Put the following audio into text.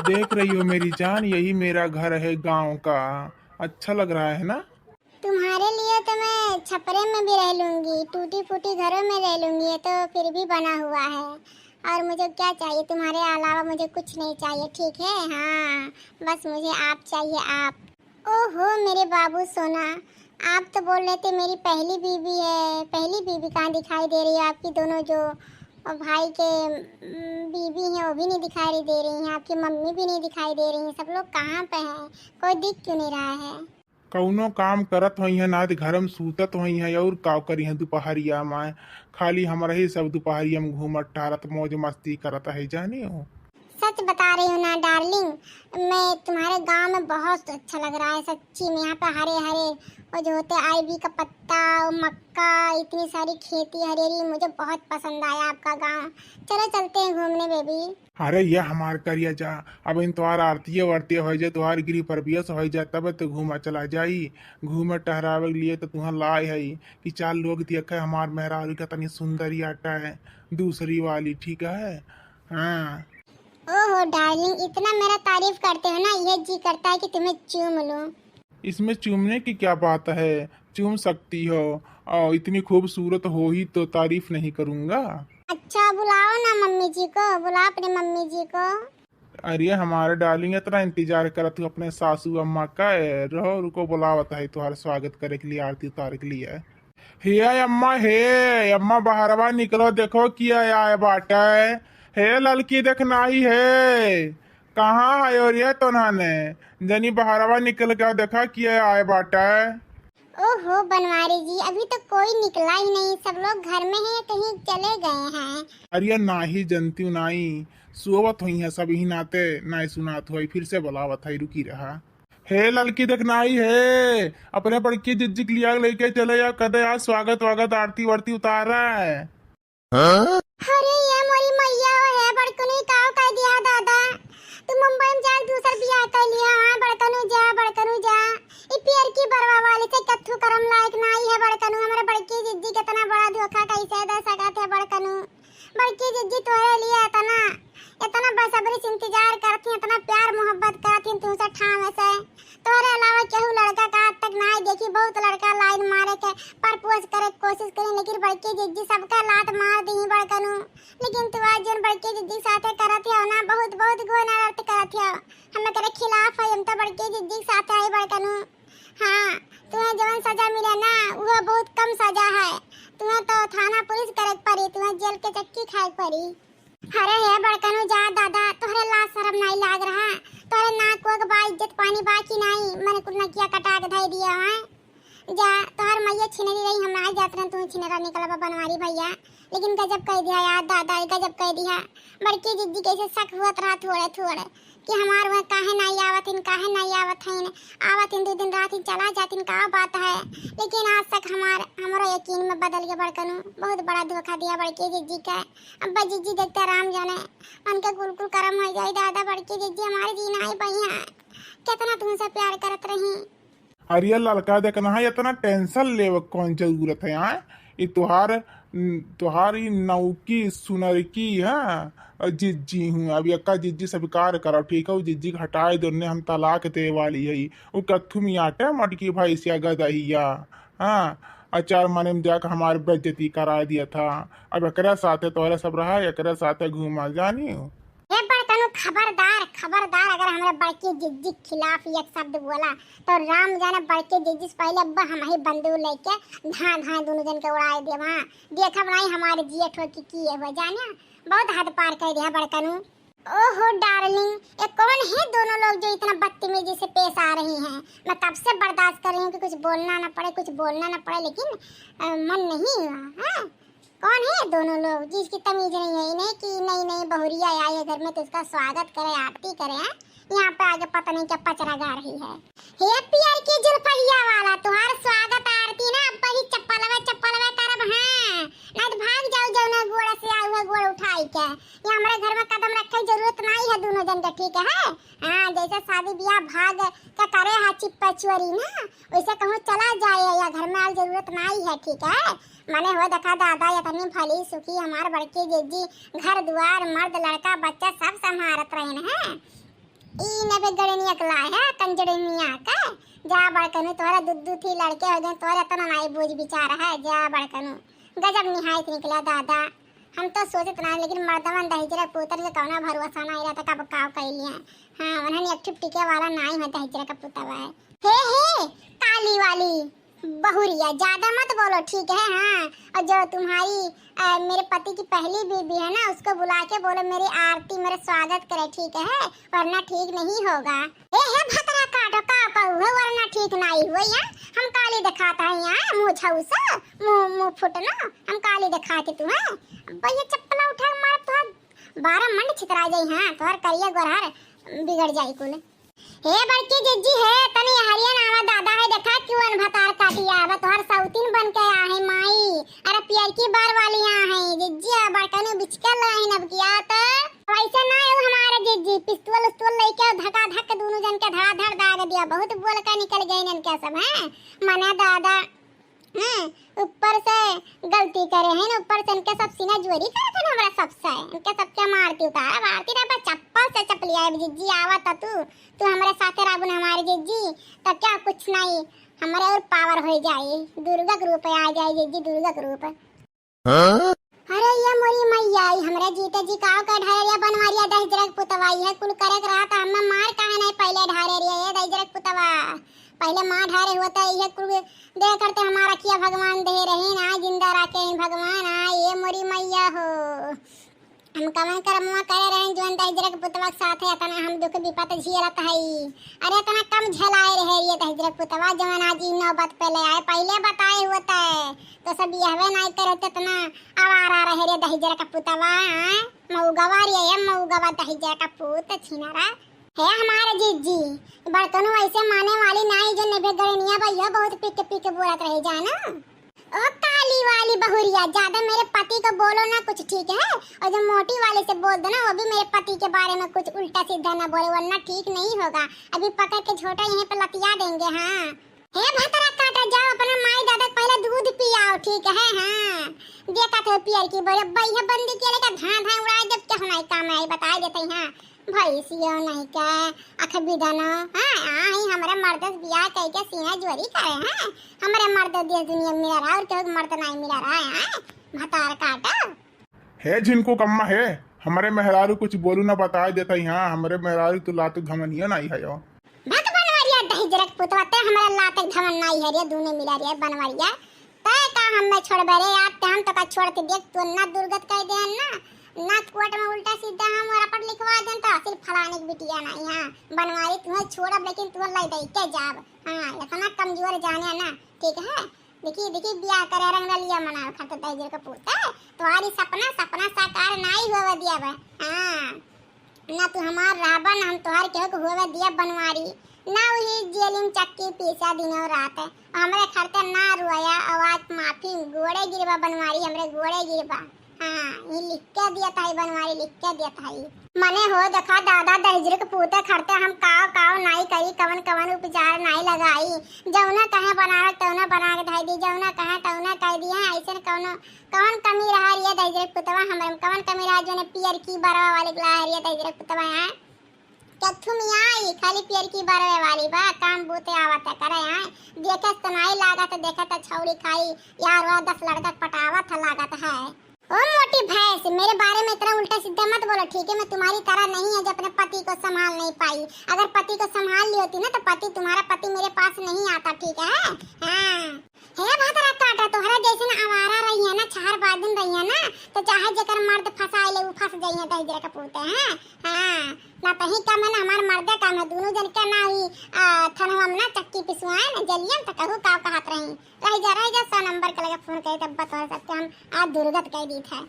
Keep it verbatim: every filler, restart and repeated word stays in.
देख रही हो मेरी जान, यही मेरा घर है गांव का। अच्छा लग रहा है ना? तुम्हारे लिए तो मैं छपरे में भी रह लूंगी, टूटी फूटी घरों में रह लूंगी, ये तो फिर भी बना हुआ है। और मुझे क्या चाहिए? तुम्हारे अलावा मुझे कुछ नहीं चाहिए, ठीक है? हाँ, बस मुझे आप चाहिए, आप। ओहो मेरे बाबू सोना, आप तो बोल रहे थे मेरी पहली बीवी है, पहली बीवी कहाँ दिखाई दे रही है? आपकी दोनों जो भाई के, उम, बीवी हैं, वो भी नहीं दिखाई दे रही हैं, आपकी मम्मी भी नहीं दिखाई दे रही हैं। सब लोग कहाँ पे हैं? कोई दिख क्यों नहीं रहा है? कउनो काम करत होइहैं ना, त घर में सूतत होइहैं, अउर का करिहैं दुपहरिया में? खाली हमरा ही सब दुपहरिया में घूमत टहरत मौज मस्ती करत है, जाने हो। सच बता रही हूँ ना डार्लिंग, मैं, तुम्हारे गांव में बहुत अच्छा लग रहा है सच्ची में। यहाँ पे हरे हरे वो जो होते आईवी का पत्ता, वो मक्का, इतनी सारी खेती हरियरी, मुझे बहुत पसंद आया आपका गांव। चलो चलते हैं घूमने बेबी। अरे ये हमार करिया जा, अब इन तोहार आरतीय वारतीय होइ जाए, तोहार गृह प्रवेश होइ जाए, तब तो घूमा चला जाई। घूमे टहरावे के लिए तो तुहाँ लाए है कि चार लोग देखे हमार मेहरारू का तनी सुंदरी आटा है दूसरी वाली, ठीक है? हाँ। ओहो डार्लिंग, इतना मेरा तारीफ करते हो ना, यह जी करता है कि तुम्हें चूम लूं। इसमें चूमने की क्या बात है, चूम सकती हो, और इतनी खूबसूरत हो ही तो तारीफ नहीं करूँगा। अच्छा, बुलाओ ना मम्मी जी को, बुलाओ अपने मम्मी जी को। अरे हमारे डार्लिंग, इतना इंतजार करत हूँ अपने सासू अम्मा का। ए, रहो, रुको, बुलावत है तुम्हारा स्वागत करे के लिए, आरती उतारे के लिए। हे अम्मा, हे अम्मा, बहरवा निकलो, देखो किया आए बाटे। हे ललकी, देख नाही है, कहाँ है और ये तो नाने जनी बहरवा निकल के देखा किया आए बाटे। ओहो बनवारी जी, अभी तो कोई निकला ही नहीं, सब लोग घर में हैं, कहीं चले गए हैं। अरे नाही जनती नाही, सोवत होइहैं सब ही नाते, नाही सुनात होई, फिर से बुलावत है, रुकी रहा। हे ललकी देख नाही है, अपने बड़की जिज्जी के लिया लेके चले या कदे आज स्वागत वागत आरती वारती उतारा है। हाँ? अरे ये मोरी मैया, ओ हे बड़कनू, ई काव कह दिया दादा? तू मुंबई में जाके दूसर बियाह कर लिया, हाँ बड़कनू जा, बड़कनू जा। ई पियर की बरवा वाली से कत्थू करम लायक नाही है बड़कनू। हमरे बड़की जिज्जी कितना बड़ा धोखा कैसे दे सकत है बड़कनू। बड़की जिज्जी तोहरे लिए इतना, इतना बेसब्री से इंतजार करत ही, इतना प्यार मोहब्बत करत ही तुमसे ठाम से। तोहरे अलावा केहू लड़का का आज तक नाई देखी। बहुत लड़का लाइन मारे के, प्रपोज करे के कोशिश करी, लेकिन बड़की जिज्जी सबका लात मार दी बड़कनू। लेकिन तू आज जौन बड़की जिज्जी के साथे करत हो ना, बहुत, बहुत घोर अनर्थ करत हो। हम एकरे खिलाफ है, हम तो बड़की जिज्जी के साथे आई बड़कनू। हाँ, तुम्हें जवन सजा मिले ना, वो बहुत कम सजा है। तुम्हें तो थाना पुलिस करे के पड़ी, तुम्हें जेल के चक्की खाए के पड़ी। अरे हे बड़कनू जा दादा, तोहरे लाज शरम नाई लाग रहा? तोहरे नाक कोक बा, इज्जत पानी बा कि नाई? मने कुल नकिया कटा के धई दिया है। जा, तोहर मैया छिनरी रही, हम नाई जात रहन, तू छिनरा निकलबा बनवारी भैया। लेकिन गजब कह दिया यार दादा, गजब कह दिया। बड़की जिज्जी कैसे शक हुआ रहा थोड़े थोड़े कि हमार वह काहे नाई आवत हिन, काहे नाई आवत हिन। आवत हिन दो दिन रात ही चला जात हिन, का बात है? लेकिन आज तक हमार, हमारा यकीन में बदल गया बड़कनू। बहुत बड़ा धोखा दिया बड़की जिज्जी का। अब्बा जिज्जी देखते राम जाने, उनके कुल कुल करम हो जाए दादा। बड़की जिज्जी हमारे जी नाई बहिया, कितना तुमसे प्यार करत रही। अरे ललका देखना है, इतना टेंशन लेवे के कौन जरूरत है? हाँ, ये तुहार, तुहार ई नौकी सुनरकी है, जिज्जी हूँ। अब यक्का जिज्जी स्वीकार करो, ठीक है? वो जिज्जी के हटाए दो, ने हम तलाक दे वाली है। वो कत्थू में आटे मटकी भाई से गदहिया, हाँ, अचार मने में जाके हमार बेइज्जती करा दिया था। अब एकरा साथे तोहरा सब रहा, एकरा साथे घूमा जानी हो। हे बड़कनू, खबरदार, खबरदार, अगर हमरा बड़की जिज्जी के खिलाफ एक शब्द बोला, तो राम जाने बड़की जिज्जी से पहले अब्बा हम ही बंदूक लेके धां धां दोनों जन के उड़ाए देब। हाँ, देखब नहीं हमारे जिए ठोकी किए हुए, जाने बहुत हद पार कर दिया बड़कनू। ओहो डार्लिंग, ये कौन है दोनों लोग जो इतना बदतमीजी से पेश आ रही हैं? मैं कब से बर्दाश्त कर रही हूँ कि कुछ बोलना ना पड़े, कुछ बोलना ना पड़े, लेकिन अ, मन नहीं हुआ। हाँ, कौन है ये दोनों लोग जिसकी तमीज नहीं है इन्हें कि नई नई बहुरिया आई है घर में तो उसका स्वागत करे, आरती करे, हाँ? यहाँ पे आके पता नहीं क्या पचरा गा रही है। हे पियर की जुल्फहिया वाला, तुम्हार स्वागत आरती ना अब ही चप्पलवे चप्पलवे करब, हाँ? नहीं तो भाग जाओ जौना गोड़ से आए हुए गोड़ उठाई के। ये हमारे घर में कदम रखे की जरूरत नहीं है दोनों जन के, ठीक है? हाँ, जैसे शादी ब्याह भाग के करे है चिप्पा चोरी ना, वैसे कहूँ चला जाए या घर में आवे जरूरत नहीं है, ठीक है? मने हो देखा दादा, इतनी भली सुखी हमार बड़की जिज्जी, घर दुआर, मर्द, लड़का, बच्चा सब संभारत रहन है। ई नबे गड़निया के लाए है, कंजड़निया के। जा बड़कनू, तोहरा दू दू थी लड़के हो गए, तोहरा इतना नाई बूझ विचार है। जा बड़कनू, गजब निहायत निकला दादा। हम तो सोचत ना, लेकिन मर्दवन दहिजरा पुतन के कौना भरोसा नाई रहता, कब काव कैलिए। हाँ, उन्हन एक ठुप टिके वाला नाई है दहिजरा का पुतवा है। हे, हे, काली वाली बहुरिया, ज्यादा मत बोलो, ठीक है? हाँ, और जो तुम्हारी, अ, मेरे पति की पहली बीबी है ना, उसको बुला के बोलो, मेरी आरती, मेरा स्वागत करे, ठीक है? वरना ठीक नहीं होगा। ए, हे भतरा काटो, का कहू है, वरना ठीक नहीं हुआ या? हम काली दिखाता है यहाँ, मुँह झौसा, मुँह, मुँह फुटना, हम काली दिखाते तुम्हें। भैया चप्पला उठा के मार, तोहर बारह मंड छितरा जाई, हाँ, तोहर करिया गोरहर बिगड़ जाई कुल। हे बड़की जिज्जी हे, तनी हरियन आवा दादा है, देखा क्यों अन भतार काटी आवा, तोहर सौतीन बन के आ है माई। अरे पियरकी बार वाली आ है जिज्जी, आ बड़कनू बिचकल रही नब किया तो। वैसे ना हो हमारे जिज्जी, पिस्तौल उस्तौल लेके धका धक दोनों जन के धड़ाधड़ दाग दिया, बहुत बोल के निकल गए इनके सब हैं। मने दादा, हैं, ऊपर से गलती करे हैं ना, ऊपर से इनके सब सीना जोरी करे थे ना हमरा सबसे, इनके सबके मारती उतारा, मारती रहे, बस चप्पल से चपलिया है जिज्जी, आवा त तू, तू हमरे साथे रहबू ना हमारे जिज्जी, त क्या कुछ नहीं, हमरे और पावर हो जाए, दुर्गा के रूप आ जाए जिज्जी, दुर्गा के रूप। हाँ? अरे ये मोरी मैया, ई हमरे जीते जी काव के ढारे रे बनवारिया दहिजरक पुतवा, ई है कुल करे के रहा त हमें मार काहे नहीं पहले ढारे रे, ये दहिजरक पुतवा, पहले मार ढारे हुआ त ई है कुल दे करते हमारा किया भगवान दे रहे ना, जिंदा रखे हैं भगवान, आ ये मोरी मैया हो। हम कवन कर्मवा करे रहे जोन दहिजरक पुतवा के साथ है, इतना हम दुख विपत झेलत हई। अरे इतना कम झेलाए रहे ये दहिजरक पुतवा, जवन आज ई नौबत पे ले आए, पहले बताए हुआ त तो सब यहवे नाई करे, तेतना आवारा रहे रे दहिजर का पुतवा, आय? मऊगवा रे, ये मऊगवा दहिजर का पूत छिनरा। हे हमारे जिज्जी, बड़कनू ऐसे माने वाली नाई जो नेभे गड़निया बा, यो बहुत पिक पिक बोलत रही जाना। ओ काली वाली बहुरिया, ज्यादा मेरे पति को बोलो ना कुछ, ठीक है? और जो मोटी वाली से बोल दो ना, वो भी मेरे पति के बारे में कुछ उल्टा सीधा ना बोले, वरना ठीक नहीं होगा। अभी पकड़ के झोटा यहीं पे लतिया देंगे, हाँ। हे भतरा काटा, जाओ अपना माई दादा के पहले दूध पियाओ, ठीक है? हाँ, देखा थे पियर की बोले, बैया बंदी के लेकर धां धां उड़ाए, जब क्या होना है काम है, बताए देते हैं। भैंसियो नहीं के, अख बिदनो, हाँ, आ ही हमरे मर्द से बियाह कह के सीना जोरी करे हैं। हमरे मर्द देश दुनिया में मिला रहा, और केहू के मर्द नहीं मिला रहा है, भतार काटा। हे झिनकू कम्मा हे, हमरे मेहरारू कुछ बोलू ना, बताए देता ही, हाँ, हमरे मेहरारू तो लातू धमनिया नाई है यो। भक बनवरिया दहिजरक पुतवा, ते हमरा लातक धमन नाई है रे, दूने मिला रे बनवरिया। ते का हमें छोड़बे रे यार, ते हम तो का छोड़ के देख, तू ना दुर्गत कह दे ना, ना कोर्ट में उल्टा सीधा हम रपट लिखवा देन तो असिल फलाने की बिटिया नाई, हाँ, बनवारी तुम्हें छोड़ब लेकिन तुम्हें लाई दई के जाब, हाँ, इतना कमजोर जाने ना, ठीक है? देखी, देखी, बियाह करे रंगरलिया मनावे खातिर दहिजर के पूत। तुम्हारी सपना, सपना साकार नाई होवे दिया बे। हाँ, ना तू हमार रहबा, ना हम तोहार केहू के होवे दिया बनवारी। ना वही जेल में चक्की पीसा दिनों रात। हमरे खरते ना रोया, आवाज माफी, गोड़े गिरबा बनवारी, हमरे गोड़े गिरबा। हाँ, ये लिख के दिया था, ये बनवारी लिख के दिया था ये। मने हो देखा दादा, दहिजर के पूते खरते हम काव काव नाई करी, कवन कवन उपचार नाई लगाई। जौना कहे बनावे तौना बना के धई दी, जौना कहे तौना कह दिए। ऐसे कौनो, कौन कमी रहा रे दहिजर के पुतवा हमरे में, कवन कमी रहा जोने पियर की बरवा वाली के लाए रे दहिजर के पुतवा यहाँ। कथुम आई खाली पियर की बरवे वाली बा, काम बूते आवत करे आए। देखे त नाई लागत, देखे त छौड़ी खाई यार, वह दस लड़का के पटावत है लागत है। ओ मोटी भैंस, मेरे बारे में इतना उल्टा सीधा मत बोलो, ठीक है? मैं तुम्हारी तरह नहीं है जो अपने पति को संभाल नहीं पाई। अगर पति को संभाल ली होती ना तो पति, तुम्हारा पति मेरे पास नहीं आता, ठीक है? हाँ। हे भतरा काटा, तोहरा जैसे ना आवारा रही है ना, चार पाँच दिन रही है ना, तो चाहे जेकर मर्द फंसा ले, वो फंस जाइए दहिजर के पूते हैं। हाँ, ना तही कम है ना हमार मर्दे कम है, दोनों जन के ना ही, आ, थनवा में ना चक्की पिसवाए ना जलियन तो कहू का कहत रही। रह जा, रह जा, सौ नंबर के लगे फोन करे तब बता सकते हम आज दुर्गत कह दी थे।